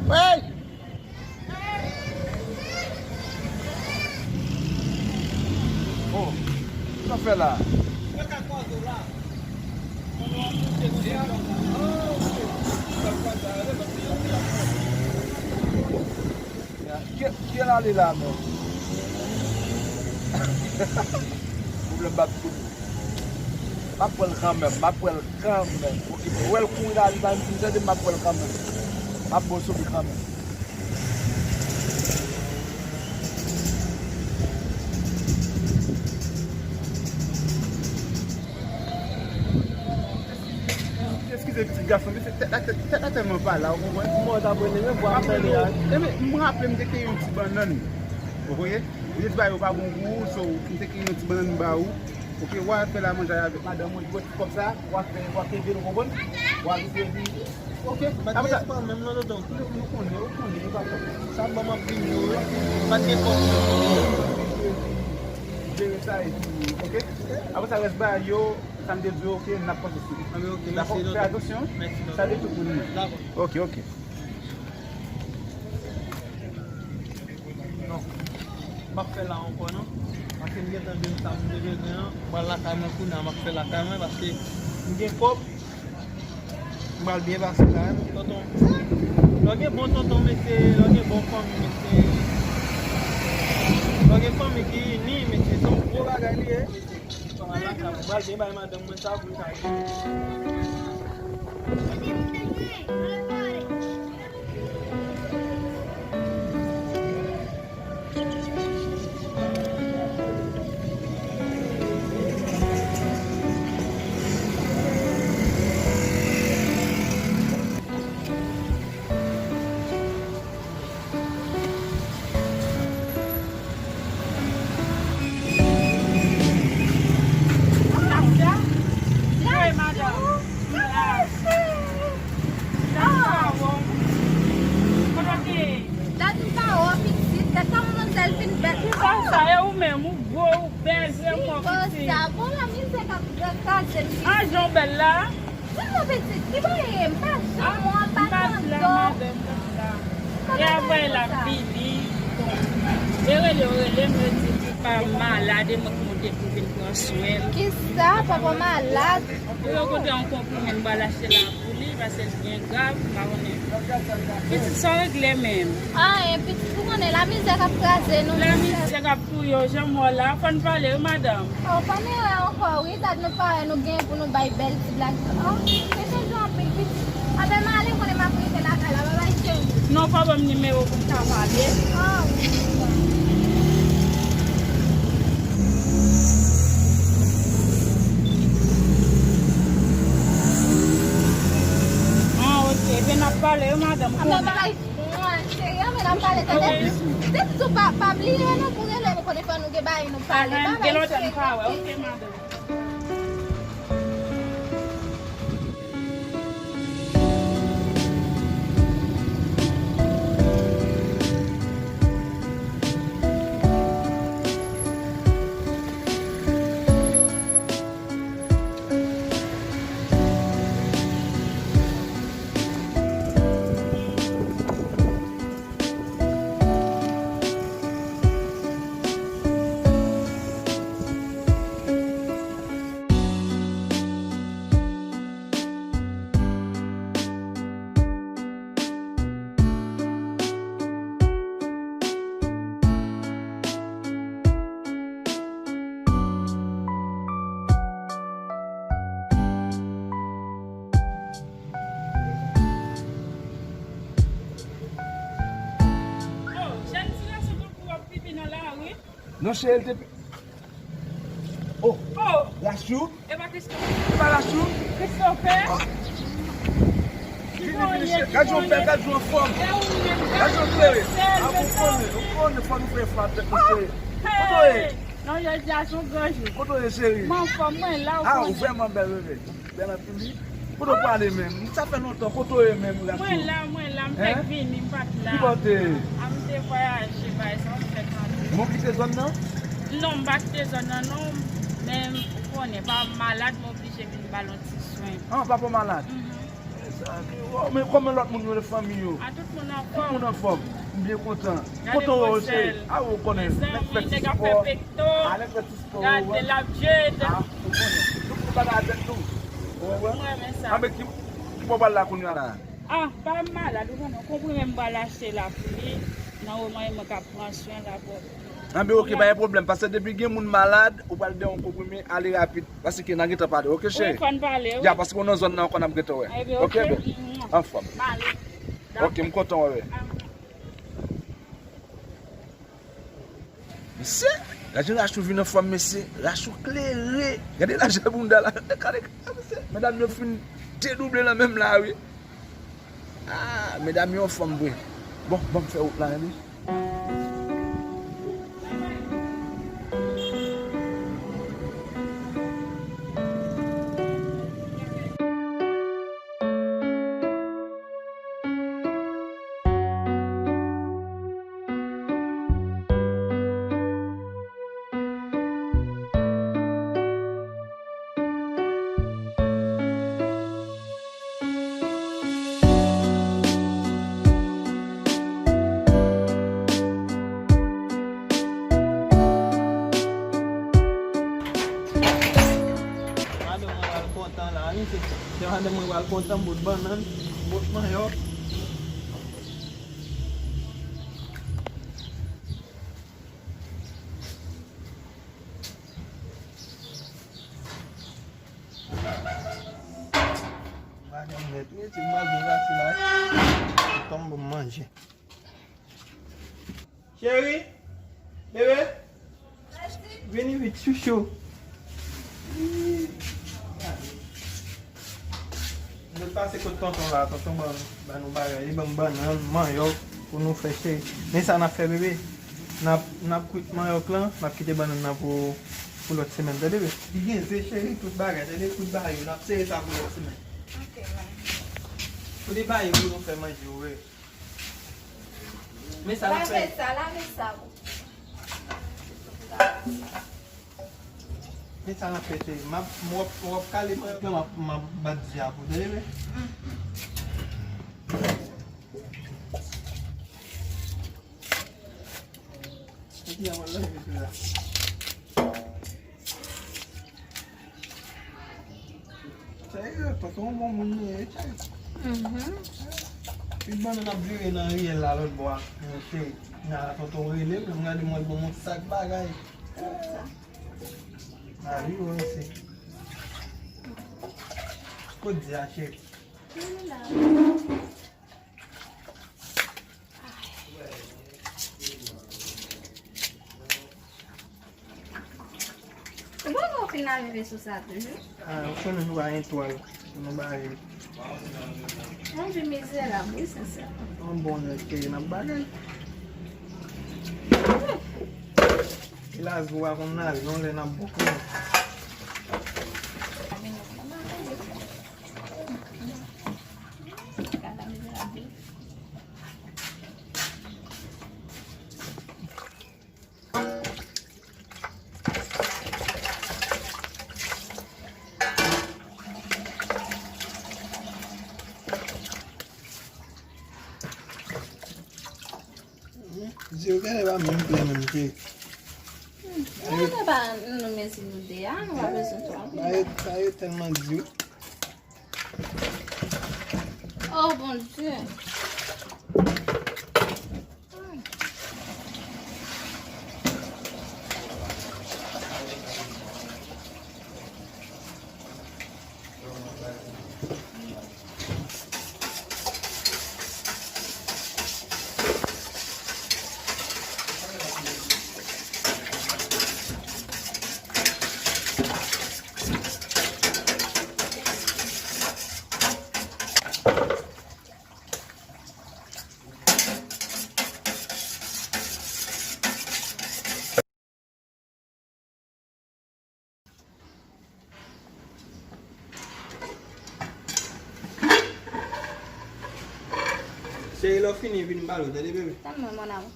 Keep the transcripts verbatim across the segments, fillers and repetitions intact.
Hey! Oh, sa fè la? Ki, ki ale la menm? Pwoblèm pa t pou nou. M ap pran l kanmenm, m ap pran l kanmenm. Okipe. Wè l kouri la, li pa vin tande, m ap pran l kanmenm. M ap ba w sou li kanmenm. Eskize pitit gason, men se tèt la, tèt, tèt la tèlman pa la, ou konprann? Mwen ta prene men vwa m tande a. Ebyen, m raple m te kenbe yon ti bannann. Ou konprann? Ou te di ba yo pa bon pou ou, so, m te kenbe yon ti bannann m ba ou. Oke, w a fè la manje avèk madanm ou, di w ti kòb sa, w a fè, w a kenbe l, ou konprann? W a vin di, oke, apre sa. Menm nan tonton, nou konnen, ou konnen, e pa kòb. Sa ban m anpil yo, pa t gen kòb. Jere sa epi, oke? Apre sa, rès bagay yo, sa m te di yo, oke, n ap pase sou li. Dakò? Fè atansyon. Salye tout moun. Dakò. Oke, oke. Non. M p ap fè la ankò, non. Paske m gentan jwenn sa m te bezwen an. M pral lakay mwen kounye a, m ap fè lakay mwen, paske m gen kòb. M pral byen pase la, wi, tonton. Lè w gen bon tonton, mesye, lè w gen bon fanmi, mesye. Lè w gen fanmi ki ini, mesye, se yon gwo bagay li ye. M pral lakay mwen, m pral byen bay madanm mwen sa pou l ka Wi, madanm. Dadou pa wè pitit, tèt sa manman Delphine bèt. Kisa sa ye ou menm, ou gwo, ou bèl, vrèman pitit. Bon, la mizè k ap kraze m. Ah, jan w bèl la. Tèlman pitit, ki bagay ye, m pa janm wè w, m pa tande w. E avè l ap vini. E rele yo rele m, yo di li pa malad, e mwen k monte pou vin pran swen l. Kisa, papa malad? Yo kote yon konprime m pral achte la pou li, paske l byen grav, m pa konnen. Pitit, sa w regle menm? Anyen, pitit, ou konnen lamizè k ap kraze nou. Lamizè k ap touye yo, jan m wè w la, fò n pale wi, madanm. Oh, pa n erè ankò wi, dat nou pa wè nou gen pou nou bay bèl ti blag. Oh, mete jou anpil pitit. Anben m ale, konnen m ap rive lakay la, babay cheri. Non, pa ban m nimewo pou m ka pale. Oh, wi. Ah, ok. Ebyen n ap pale wi, madanm. Anben babay. Mwen, cheri, anben n ap pale, tande? Depi tou pa, pa bliye non pou rele m, ou konnen fò nou gen bagay nou pale. Babay, cheri. Gen lontan nou pa wè, ok, madanm. Oh, jèn ti gason tankou w ap pipi nan lari. Non, cheri, l te pi-, oh, oh. Lachou? E pa Christopher? E pa Lachou? Christopher? Ah. Vini, vini, cheri. Gad jan w bèl, gad jan w anfòm. Gad jan w klere. Ah, ou konnen, ou konnen, fò nou fè efò avèk nou, cheri. Kote w ye? Non, jodi a se yon gran jou. Kote w ye, cheri? Mwen anfòm, mwen la, ou konnen. Ah, ou vrèman bèl, bebe. Bèl anpil, wi. Kote w prale menm? Sa fè lontan, kote w ye menm, Lachou? Mwen la, mwen la, m fèk vini, m pa t la. Ki bò w te ye? A, m te vwayaje, bay sa, m fèk antre. Men w kite zòn nan? Non, m pa kite zòn nan, non. Men, ou konnen, pa m malad, m oblije vin ba l yon ti swen. Ah, papa w malad? Mhm. Anpil, wè, men kòman lòt moun yo, fanmi yo? A, tout moun anfòm. Tout moun anfòm. M byen kontan. Kontan wè w, cheri. A, ou konnen. Nèg fè ti spò. A, nèg fè ti spò. Gade, l ap jede. A, ou konnen. Nou pou bagay avèk nou. Ou wè? M renmen sa. A, men ki, ki bò w pral la kounye a la? A, pa m malad, ou konnen. Konprime m pral achte la pou li. Nan moman mwen k ap pran swen la pou. Anben, oke, pa gen pwoblèm. Paske depi gen moun malad, ou pral de yon konprime, ale rapid. Paske n a gentan pale, oke, cheri? Wi, fò n pale, wi. Ya, paske w nan zòn nan ankò, n ap gentan wè. Anben, oke, oke, bebe? Anfòm. M ale. Oke, m kontan wè. Mesye, gade jan Rachou vin anfòm, mesye. Rachou klere. Gade lajè bounda la. Gade, gade, mesye. Medam yo fin dedouble nan menm la, wi. Ah, medam yo anfòm vre. Bon, ban m fè wout la, tande. Madanm mwen pral kontan la, wi, se, se madanm mwen pral kontan, bout bannann, bout manyòk. Bagay nèt, wi, ti mwen bon gati la. Tonm bon manje. Cheri, bebe, vini vit, chouchou. Nou pase kot tonton la, tonton ban, ban nou bagay, li ban m bannann, manyòk pou nou fè cheri. Men sa n ap fè, bebe, n ap, n ap kwit manyòk lan, n ap kite bannann nan pou, pou lòt semèn, tande, bebe? Li gen ze, cheri, tout bagay, tande, tout bagay, n ap sere sa pou lòt semèn. Ok, mami. Pou li ba yo pou nou fè manje, wi. Men sa n ap fè. Lave sa, lave sa, wi. Men sa n ap fè, cheri. M ap, m ap, m ap kale mwen, m ap, m ap bat di a pou tande, wi. Epi, a, mwen lave sou la. Serye, tonton yon bon moun li ye, wi, cheri. Mhm. Tout bannann ap vire nan riyèl la lòt bò a. Men cheri, nan la tonton rele m, m gade m wè l ban m yon sak bagay. Sa. A wi, wi, se. Kot di a, cheri? Li la. Ou pa wè w fin lave veso sa toujou? Ah, ou konnen nou pa gen twal pou nou bare. Mon Dye, mizerab, wi, sensèman. Yon bon nèg ke n ap bagay. E la, jou a konn ale, yon lè n ap bon konnen. Di yo genlè pa menm ple menm ke. Hmm. Nou te pa nou menm si nou te a, nou pa bezwen twò anpil. Sa yo, sa yo tèlman di wi. Oh, Bondye. Cheri, lè w fini, vin m pale w, tande, bebe? Tann mwen, mon amour.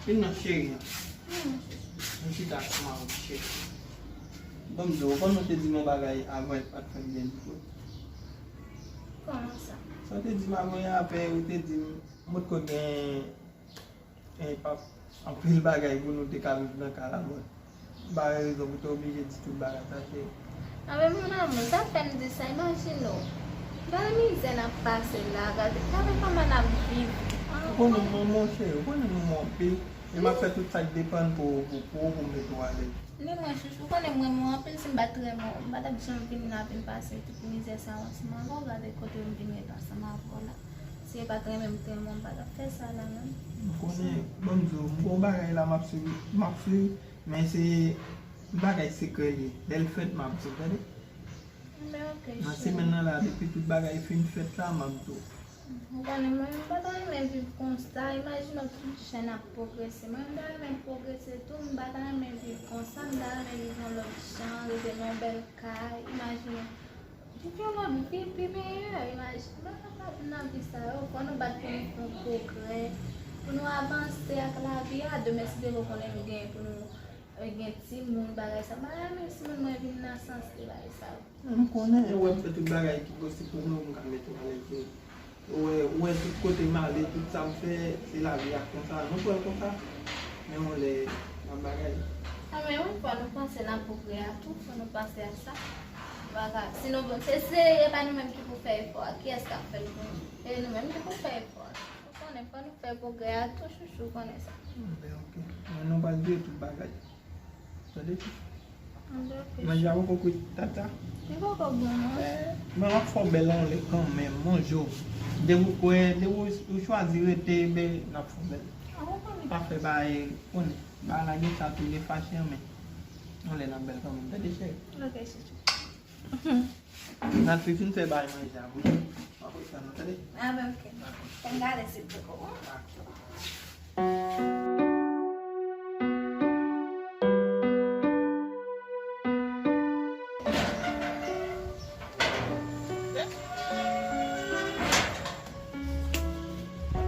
Vin nan, cheri an. Vin, cheri. Dak mawon chèf. Ban m di w, ou konn ou te di m yon bagay avan, e pa t fè m byen ditou. Kòman sa? Sa w te di m avan yè apre, ou te di m, m potko gen, e, pa, anpil bagay pou nou te ka viv nan kay la, mwen. M pa gen rezon pou te oblije di tout bagay sa, cheri. Anben, mon amour, sa fè m di sa, imajine w. Gade mizè n ap pase la, gade, gade kòman n ap viv. Ou konnen mwen, monchè, ou konnen nou mwen anpil. E m ap fè tout sa k depann pou, pou, pou, pou m mete w alèz. Men mwen, chouchou, ou konnen mwen, mwen anpil, si m pa t renmen w, m pa t ap janm vin la vin pase tout mizè sa yo ansanm avè w. Gade kote m vin ret ansanm avè w la. Si e pa t renmen m te renmen w, m pa t ap fè sa la menm. M konnen, ban m di w, m gon bagay la m ap swiv, m ap swiv, men se bagay sekrè l ye. Lè l fèt, m ap di w, tande? Men ok, nan cheri. Semèn nan la, depi tout bagay fin fèt la, m ap di w. Ou konnen, mwen, m pa ta renmen viv konsa. Imajine w, tout jan n ap pwogrese. Mwen, m ta renmen pwogrese tou, m pa ta renmen viv konsa, m ta renmen viv yon lòt jan, rete nan yon bèl kay. Imajine w, viv yon lòt vi pi meyè. Imajine, mwen pa kapab nan vi sa yo, fò nou bat pou nou fè yon pwogrè, pou nou avanse ak lavi a. Demen, si Dye vle, konnen nou gen pou nou, eh, gen timoun, bagay sa. M pa renmen timoun mwen vin nan sans de bagay sa yo. M konnen, ou wè m fè tout bagay ki posib pou nou, m ka mete w alèz. Ou wè, ou wè tout kote m ale, tout sa m fè, se lavi a k konsa. Nou pran l konsa, men yon lè n ap bagay. A, men wi, fò nou panse nan pwogrè a tou, fò nou panse a sa. Bagay, si nou, se, se, e pa nou menm ki pou fè efò a, kiyès k ap fè l pou nou? E nou menm ki pou fè efò a. Ou konnen, fò nou fè pwogrè a tou, chouchou, ou konnen sa. Enben, ok. Men nou pral jere tout bagay. Tande? Manje a poko kwit, tata. Li poko bon, non. Eh, men w ap fè w bèl yon lè kanmenm, yon jou. Depi w kwè, depi w, w chwazi rete, ben, n ap fè w bèl. Ah, ou konnen. Pa fè bagay, konnen. Bagay la gen sa tou, li fache, men yon lè n ap bèl kanmenm. Tande, cheri? Ok, chouchou. N ap fin fè bagay manje a pou nou. W ap wè sa, nou, tande? Ah, ben, ok. Fè m gade si l poko bon.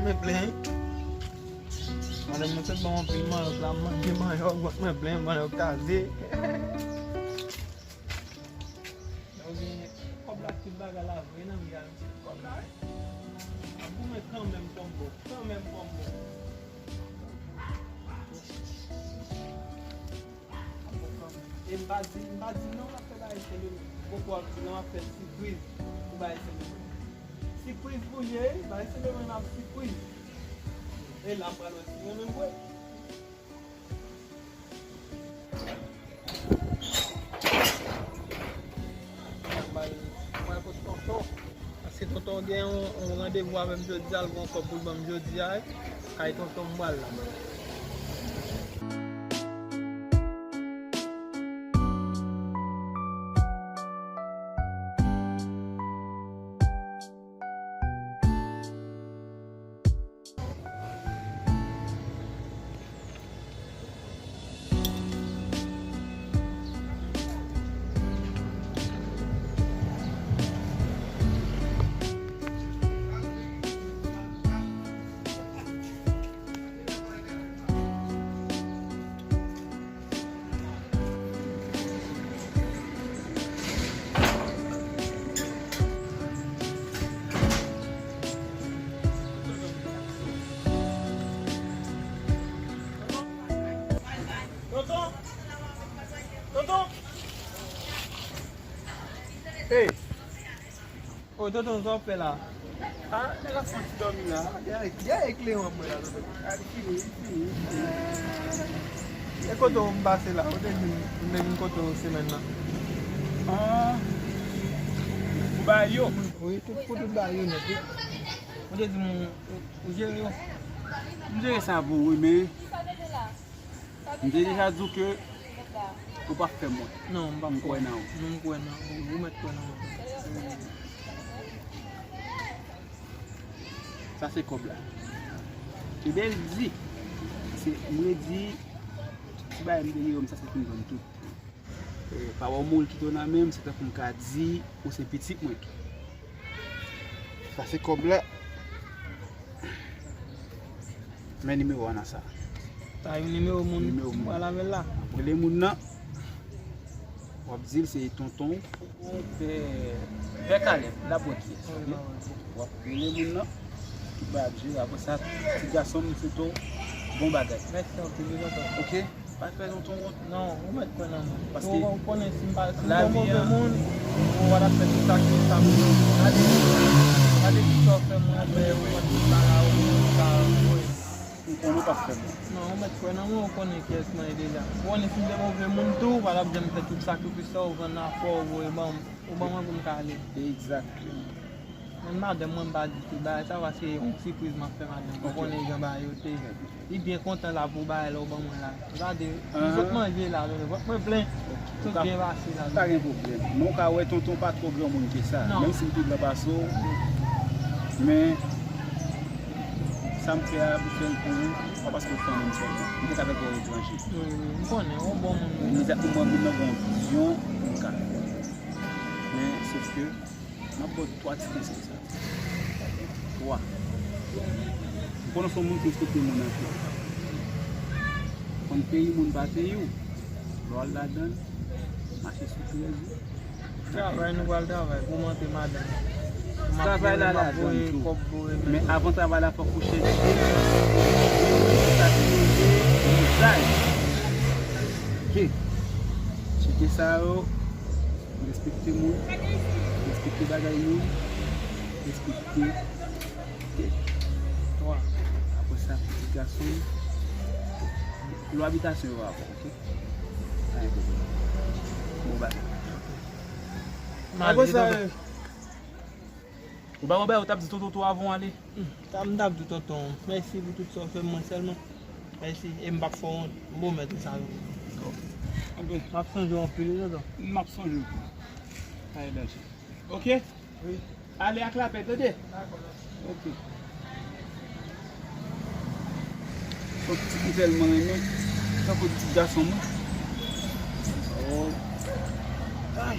Mwen plen. Madanm mwen fè ban m anpil manyòk la, m manje manyòk, vant mwen plen, manyòk kraze. Ou gen kòb la, tout bagay la vre nan vi a, m di kòb la, wi. M ap goumen kanmenm, pòm bon, kanmenm, pòm bon. E m pa di, m pa di non, m ap fè bagay sèlman. Poko ap di non, m ap fè sipriz pou bagay sèlman. Sipriz pou ye, bagay sèlman m ap sipriz. E la, m pral wè si mwen menm vre. Mwen al, mwen al kot tonton. Paske tonton gen yon, yon randevou avè m jodi a, l gen yon kòb pou l ban m jodi a, wi. Kay tonton m pral la. Tonton! Tonton! Hey! Oh, tonton, sa w ap fè la? Ah, nèg ap fè ti dòmi la. Gade, gade ekleran mwen la, tonton. Gade, fini, fini, fini. E kote w m pase la? Ou te di m, m te vin kote w semèn nan. Ah, pou bagay yo? Wi, tout, pou tout bagay yo nèt, wi. Ou te di m, ou, ou jere yo? M jere sa pou ou, wi, men M te deja di w ke ou p ap fè m wont. Non, m p ap fè w. M kwè nan ou. Non, m kwè nan ou. Ou mèt kwè nan ou. Sa se kòb la. Ebyen, l di, se, m redi, ti bagay m te jere m, sa se pou m vann tout. E, pa wè w mouri kite w nan men m, se tankou m ka di, ou se pitit mwen. Sa se kòb la. Men nimewo a nan sa. Sa yon nimewo moun. Nimewo moun. Pral avè l la. Rele moun nan. W ap di l se tonton w. Pè, Pè Kalèb, l ap wè kiyès, oke? W ap rele moun nan. Tout bagay ap jere. Apre sa, ti gason m, m swete w bon bagay. Mèsi anpil, wi, tonton. Oke? Pa fè tonton wont. Non, ou mèt kwè nan mwen. Paske ou konnen si m pa, si m pa yon move moun, ou pa t ap fè tout sa ki sa pou mwen. Gade, gade ki sa w fè mwen, fè yon mèt bagay ou sa, wi. Ou konnen w p ap fè bon. Non, ou mèt kwè nan mwen, ou konnen kiyès mwen ye deja. Ou konnen si m te move moun tou, ou pa t ap janm fè tout sakrifis sa, ou vann afè w, ou voye ban m, ou ban mwen pou m ka ale. Egzakteman. Men madanm mwen, m pa di tout bagay sa, paske yon sipriz m ap fè madanm mwen. Ou konnen jan bagay yo te ye. Li byen kontan la pou bagay la ou ban mwen la. Gade, li sot manje la, vant mwen plen. Tout byen pase la. Pa gen pwoblèm. Men w ka wè tonton pa twò granmoun ke sa. Menm si m pi gran pase w, men sa m fè a, m fè l pou ou, pa paske w fanmi m sèlman. M te ka fè l pou yon etranje. Wi, wi, m konnen, ou bon moun, wi. Imedya pou mwen, moun nan gen yon vizyon pou m ka fè. Men, sòf ke, m ap ba w twa ti konsèy sa. Twa. M konnen w se yon moun ki respekte moun anpil. Konn peyi moun pa peyi w. Lè w al ladan l, mache sou trèz ou. Travay, nou pral travay pou monte madanm. Travay la ladan tou. Men avan travay la, fòk ou chèche. Sa se yon vizaj. Oke. Chèche sa yo. Respekte moun. Respekte bagay moun. Respekte tèt. Twa. Apre sa, pitit gason, lwa abitasyon yo avè w, oke? Pa gen pwoblèm. Bon bagay. Apre sa, ou pa wè bagay ou t ap di tonton tou avan w ale? Hmm, ta m t ap di tonton, mèsi pou tout sa w fè mwen sèlman. Mèsi, e m p ap fè w wont. M pwomèt ou sa, tonton. M ap sonje w anpil, wi, tonton. M ap sonje w tou. Pa gen danje. Oke? Wi. Ale ak lapè, tande? Dakò, mèsi. Oke. Yon pitit m tèlman renmen, tankou pitit gason mwen. Oh. Ay.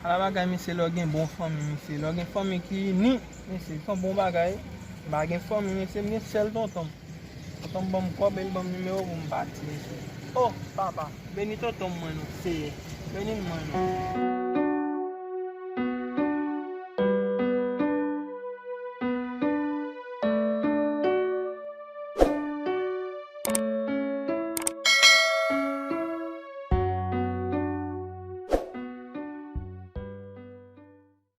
Ala bagay, mesye, lè w gen bon fanmi, mesye. Lè w gen fanmi ki ini, mesye, se yon bon bagay. M pa gen fanmi, mesye, m gen sèl tonton m. Tonton m ban m kòb e l ban m nimewo pou m pati, mesye. O, papa, beni tonton m mwen non, Seyè. Beni l mwen non.